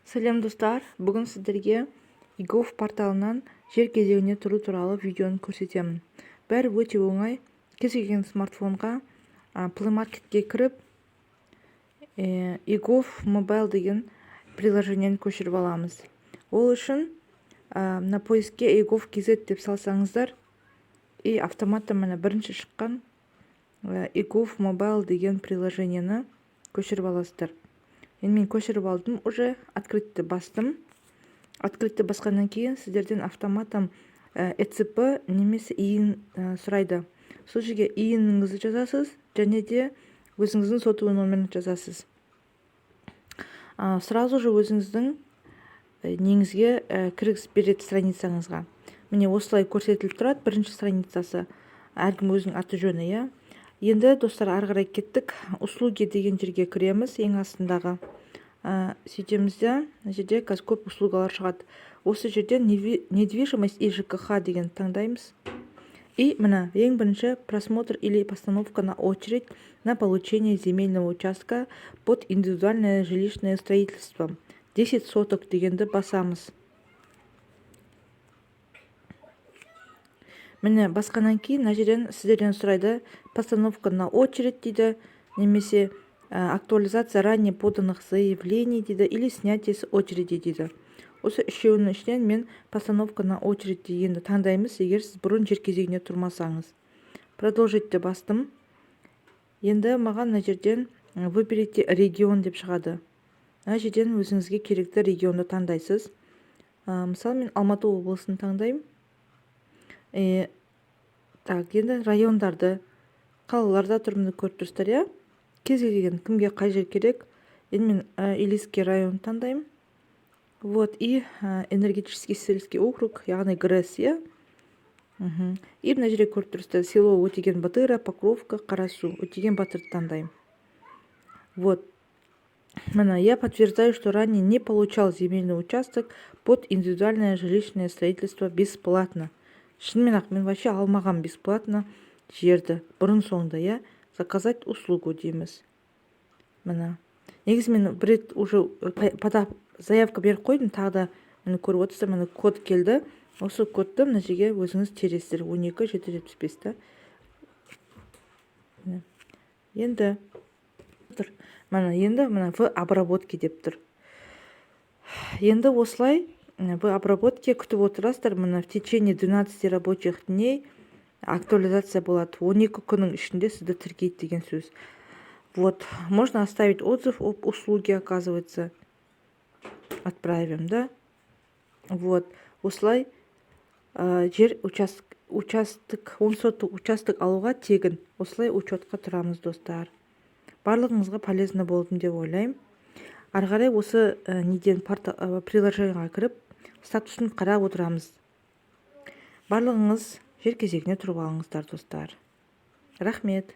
Сәлем, достар! Бүгін сіздерге eGov порталынан жер кезегіне тұру туралы видеоны көрсетемін. Бәрі өте оңай. Кез келген смартфонға Play Marketке кіріп, eGov Mobile деген приложениені көшіріп аламыз. Ол үшін мына поискке eGov kz деп салсаңыздар, и автоматты міне бірінші шыққан eGov Mobile деген приложениені көшіріп аласыздар. Енді мен көшіріп алдым уже, «Открыть» бастым. «Открыть» басқаннан кейін сіздерден автоматом ЭЦП немесе ИИН сұрайды. Сол жерге ИИНіңізді жазасыз және де өзіңіздің сотовый номерін жазасыз. Сразу же өзіңіздің неңізге кіргізіп береді, страницаңызға. Міне, осылай көрсетіліп тұрады бірінші страницасы, әркім өзінің аты жөні, иә. Енді, достар, ары қарай кеттік. «Услуги» деген жерге кіреміз, ең астындағы. Сөйтеміз де, мына жерде қазір көп услугалар шығады. Осы жерден «Недвижимость и ЖКХ» деген таңдаймыз. И міне, ең бірінші «Просмотр или постановка на очередь на получение земельного участка под индивидуальное жилищное строительство 10 соток» дегенді басамыз. Міне, басқаннан кейін мына жерден сіздерден сұрайды: «Постановка на очередь» дейді немесе «Актуализация ранее поданных заявлений» дейді или «Снятие с очереди» дейді. Осы үшеуінің ішінен мен «Постановка на очередь» дегенді таңдаймыз, егер сіз бұрын жер кезегіне тұрмасаңыз. «Продолжить» деп бастым. Енді маған мына жерден «Выберите регион» деп шығады. Мына жерден өзіңізге керекті регионды таңдайсыз. Мысалы, мен Алматы облысын таңдаймын. Так, енді райондарды, қалаларда тұр, міне, көріп тұрсыздар, иә. Кез келген, кімге қай жер керек. Енді мен Илийский район таңдаймын. Вот, и Энергетический сельский округ, яғни ГРЭС, иә. И мына жерде көріп тұрсыздар: село Өтеген батыра, Покровка, Қарасу. Өтеген батырды таңдаймын. Вот, міне: «Я подтверждаю, что ранее не получал земельный участок под индивидуальное жилищное строительство бесплатно». Шынымен ақ мен вообще алмағанмын бесплатно жерді бұрын соңды, иә. «Заказать услугу» дейміз. Міне, негізі мен бір рет уже подав, заявка беріп қойдым. Тағы да, міне, көріп отырсыздар, міне, код келді. Осы кодты мына жерге өзіңіз тересіздер: 12775 та. Енді тұр, міне, енді мына «В обработке» деп тұр. Енді осылай «В обработке» күтіп отырасыздар. Міне, в течение 12 рабочих дней актуализация болады, 12 күннің ішінде сізді тіркейді деген сөз. Вот, можно оставить отзыв об услуге, оказывается. Отправим, да. Вот осылай жер участок, 10 соток участок алуға тегін осылай учетқа тұрамыз. Достар, барлығыңызға полезно болдым деп ойлаймын. Ары қарай осы неден, приложениеға кіріп, статусын қарап отырамыз. Барлығыңыз жер кезегіне тұрып алыңыздар, достар. Рахмет.